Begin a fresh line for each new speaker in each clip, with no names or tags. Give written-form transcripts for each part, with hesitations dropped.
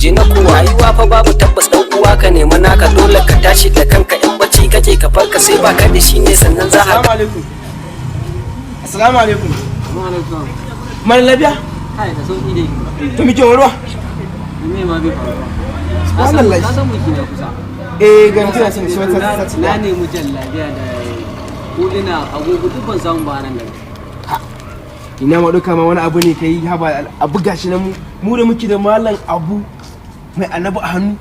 Je na kowa. Rayuwa fa babu tabbas, dan uwa, ka nemi naka. Dole ka tashi da kanka, in bacci kake ka farka, sai baka da shi ne sannan za a
Assalamu alaikum. Assalamu alaikum. Mara lafiya?
Kai, da sauki dai.
To, muke warwa?
Me ma bai faru ba.
Subhanallah.
Ka san biki na kusa.
Eh, ga mutum na cin shi wata sati.
Na nemi jallabiya da huluna, agogo, duk ban samu ba nan gari.
Ina ma ɗauka ma wani abu ne kai. Haba, abu gashi nan, mu da muke da Malam Abu Mai Annabi a hannu.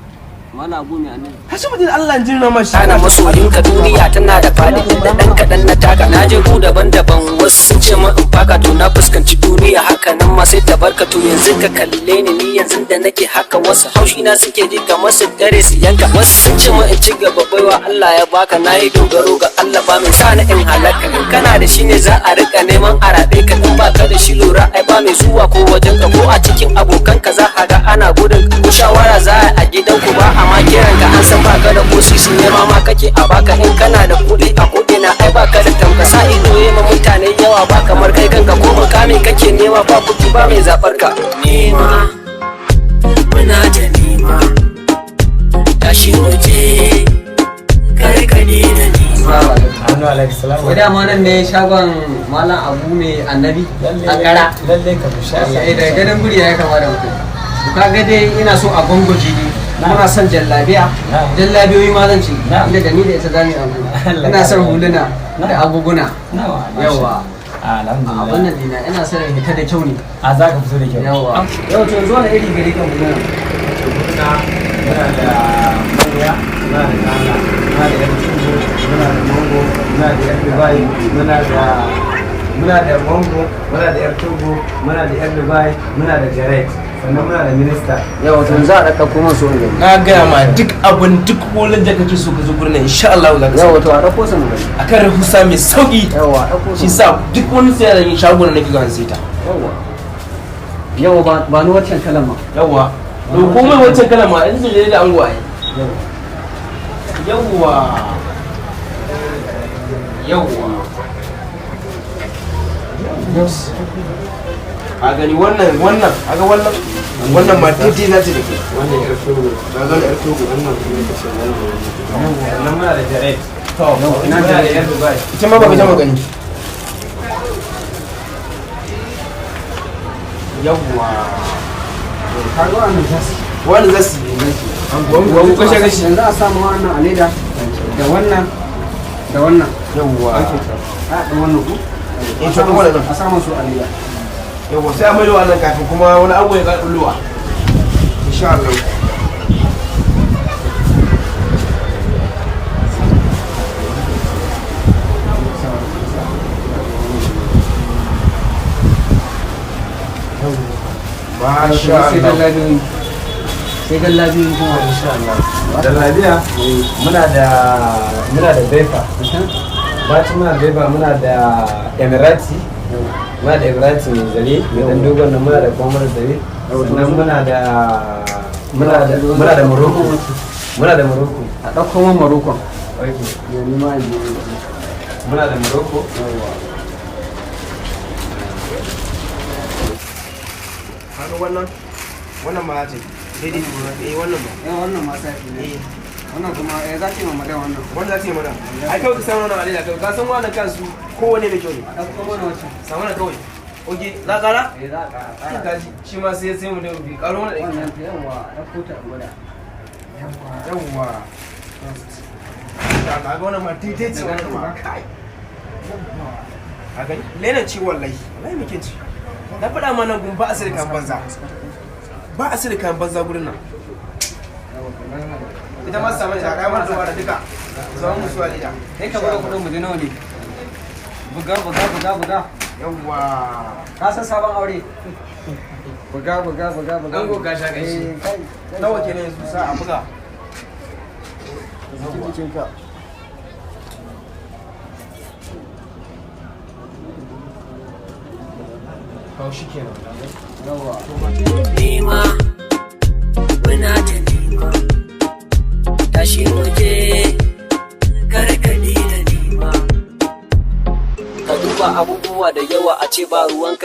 Malam Abu Mai Annabi.
Hasu mutum, Allah jirna ma shi.
Ana masoyinka, duniya tana da fadi da dan kaɗan na taka. Na je ku daban-daban, wasu sun ce ma in faka. To, na fuskanci duniya haka nan ma sai ta barka. To, yanzu ka kalle ni, ni yanzu da nake haka, wasu haushi na suke ji kamar su dare su yanka. Wasu sun ce ma in ci gaba, baiwa Allah ya baka. Na yi dogaro ga Allah, ba mai sa ni in halaka. In kana da shi ne za a rika neman a rabe ka. In baka da shi, lura ai ba mai zuwa ko wajen ka, ko a cikin abokanka za a ga ana gudun ko shawara za a gidanku ba a ma kiran ka. An san baka da ko sisi, nema ma kake a baka. In kana da kuɗi a kuɗi na, ai baka da tamka. Sa ido ya ma mutane yawa, ba kamar kai kanka. Ko mukami kake nema, ba kuɗi, ba mai zaɓar ka. Nema, muna ta nema, tashi mu je, kar ka daina nema.
Hannu alaihi salam.
Wai dama nan ne shagon Malam Abu Mai Annabi a kara?
Lalle ka, insha Allah.
Eh, daga ganin guri ya kama da mutum. To, kaga dai ina so a gwangwaje ni. Muna son jallabiya. Jallabiyoyi ma zan ci. Inda da ni da ita zamu yi abu.
Allah
Ina
ya
son
kara.
huluna da agoguna.
Nawa?
Yawa.
Alhamdulillah.
Abin nan dina, ina son in hita da kyau ne.
A za ka fito da kyau.
Yawa. Yau, to yanzu wani iri gari kan huluna?
Muna da manya, muna da nana, muna da yan tubo, muna da mango, muna da yan Dubai, muna da mango, muna da yar Togo, muna da yar Dubai, muna da Jaret, sannan muna da minista.
Yawa, to yanzu a ɗauko man so in gani.
Na gaya ma, duk abin, duk kolin da kake so, ka zo gurin nan, insha Allah za ka
Yawa,
samu.
to a ɗauko su mu gani.
Akan rahusa mai sauki.
Yawa, a ɗauko su.
Shi sa duk wani sai da yin shagunan nake zuwa sai ta.
Yawa. Yawa, ba ba ni wancan kalan ma.
Yawa. To, komai wancan kalan ma in zai da ango ai.
Yawa.
Yawa. Yawa. Yes. A gani wannan, a ga wannan ma daidai za ta da ke.
Wannan yar Togo.
Ga gani, yar Togo.
Wannan kuma ita ce mango. Sannan muna da Jaret.
To,
Muna da yar Dubai.
Ita ma baka jama gani. Yawwa.
Kaga wannan jas.
Wani za su yi. An kashe kashe.
Yanzu a samu wannan a leda da wannan da wannan.
Yawwa.
A ɗan wannan ku.
Eh, to wannan.
A samu su a leda.
Yawwa, sai a mai da wannan kafin kuma wani abu ya ga bullowa. Insha Allah. Masha
Sai
Allah.
jallabiyoyi. Sai jallabiyoyi kuma.
Insha Allah. Jallabiya muna da Befa. Bacin muna da Befa, muna da Emirati. Muna da Emirati mai zare, mai dan dogon nan, muna da kuma mara zare. Sannan muna da Morocco. Muna da Morocco.
A ɗauko man Marokon.
Okay.
Ya nima in je.
Muna da Morocco.
Yawa.
Kaga wannan? Wannan ma ce. Daidai, eh, wannan ma.
Eh, wannan ma sai ne. Wannan kuma eh za ki ma madan wannan.
Wannan za su yi mana. Ai kawai ka samu wannan alila kawai. Ka san wannan kansu kowane mai kyau ne.
A ɗauko mana wancan.
Samu na kawai. Oke, za ƙara?
Eh, za a ƙara.
Kan kaji shi ma sai mu da bi ƙaro mana da
Wannan ta, yawa, a ɗauko ta in gwada.
Yawwa. Ka ga wannan ma daidai ce, wannan ma kai. Ka gani? Lena ce wallahi. Wallahi muke ci. Na faɗa ma, nan gun ba a sai da kayan banza. Ba a sai da kayan banza gurin nan. Ita ma samu da kamar zuwa da duka. Zuwa mu suwa leda.
Kai, ka buga kuɗin mu ji nawa ne. Buga, buga, buga, buga.
Yawwa.
Ka san sabon aure. Buga, buga, buga, buga.
Ango ka sha ƙanshi.
Eh, kai. Kai.
Nawa kenan yanzu sa a buga?
Saki jikinka.
Kawo shi kenan.
Yawa.
Nema, muna ta nema, tashi mu je, kar ka daina nema. Ka duba abubuwa da yawa, a ce ba ruwanka.